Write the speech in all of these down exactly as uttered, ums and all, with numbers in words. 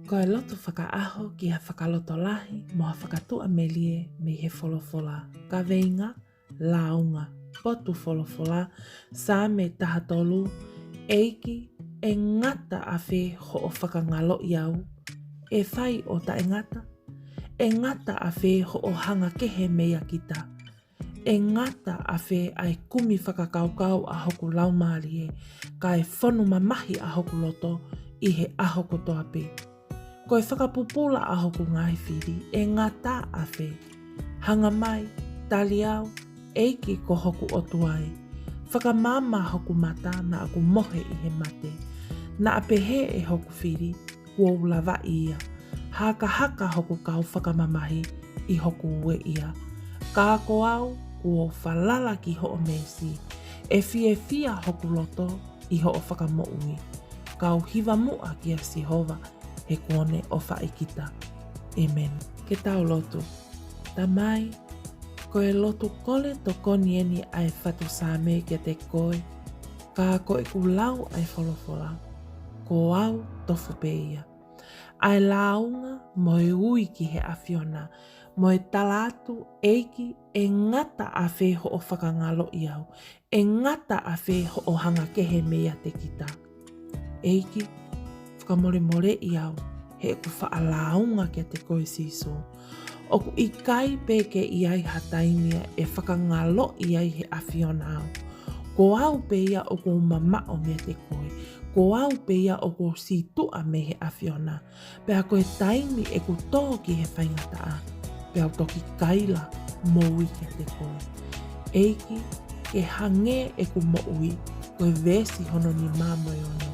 Ko e lotu fakaʻaho ki ha fakalotolahi mo ha fakatuʻamelie mei he folofola. Kaveinga: Lāunga potu folofola, Saame taha tolu. ʻEiki, ʻe ngata ʻafē hoʻo fakangaloʻi au? ʻE fai ʻo taʻengata? ʻE ngata ʻafē hoʻo hanga kehe meia kita? ʻE ngata ʻafē ʻa e kumi fakakaukau ʻa hoku laumālie, kae fonu mamahi ʻa hoku loto ʻi he ʻaho kotoa pē? Ko e fakapupula ʻa hoku ngaahi fili ʻe ngata ʻafē? Hanga mai, tali au, ʻEiki ko hoku ʻOtua ē. Fakamaama hoku mata naʻa ku mohe ʻi he mate. Naʻa pehē ʻe hoku fili, kuo u lavaʻi ia. Hakahaka hoku kau fakamamahi ʻi hoku ueʻia. Ka ko au, kuo u falala ki hoʻo meesi. ʻE fiefia hoku loto ʻi hoʻo fakamoʻui. Kau hiva muʻa kia Sihova, he kuo ne ʻofaʻi kita. ʻĒmeni. Ke tau lotu. Tamai, ko e lotu kole tokoni eni ʻa e fatu Saame kiate koe. Ka ko ʻeku lau ʻa e folofola, ko au tofu pē ia. ʻA e lāunga mo e ui ki he ʻAfiona, mo e tala atu, ʻEiki, ʻe ngata ʻafē hoʻo fakangaloʻi au? ʻE ngata ʻafē hoʻo hanga kehe meiate kita? ʻEiki, fakamolemoleʻi au heʻeku faʻa lāunga kiate koe, Sīsū. ʻOku ʻikai pē ke ʻi ai ha taimi ia ʻe fakangaloʻi ai he ʻAfiona au. Ko au pē ia ʻoku ou mamaʻo meiate koe. Ko au pē ia ʻoku ou sītuʻa mei he ʻAfiona. Pea ko e taimi ʻeku tō ki he faingataʻa, peau toki kaila mo ui kiate koe. ʻEiki, ke hangē ʻeku moʻui ko e veesi hono nima mo e ono.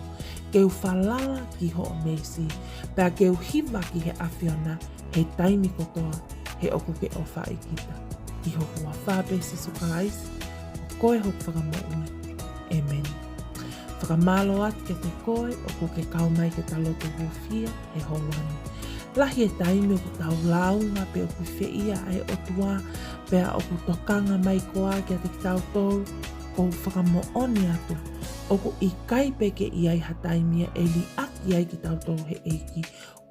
Ke u falala ki hoʻo meesi, pea ke u hiva ki he ʻAfiona he taimi kotoa, he ʻoku ke ʻofaʻi kita. ʻI hoku huafa pē, Sīsū Kalaisi, ko koe hoku Fakamoʻui. ʻĒmeni. Fakamālō atu kiate koe ʻoku ke kau mai ke ta lotu hūfia he houa ni. Lahi e taimi ʻoku tau lāunga pe ʻoku feʻia ʻa e ʻOtua, pea ʻoku tokanga mai koā kiate kitautolu? ʻOku ou fakamoʻoni atu, ʻoku ʻikai pē ke ʻi ai ha taimi ia ʻe liʻaki ai kitautolu he ʻEiki.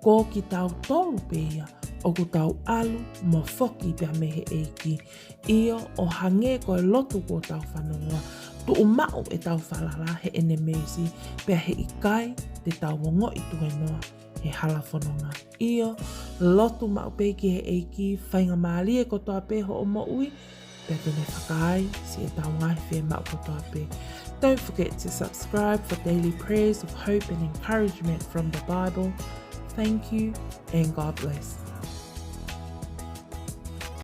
Ko kitautolu pē ia ʻoku tau ʻalu mo foki pea mei he ʻEiki. ʻIo, ʻo hangē ko e lotu kuo tau fanongoa, tuʻumaʻu ʻetau falala heʻene meesi, pea heʻikai te tau ongoʻi tuēnoa he hala fononga. ʻIo, lotu maʻu pē ki he ʻEiki, faingamālie kotoa pē hoʻo moʻui, pea te ne fakaai siʻetau ngaahi fiemaʻu kotoa pē. Don't forget to subscribe for daily prayers of hope and encouragement from the Bible. Thank you and God bless.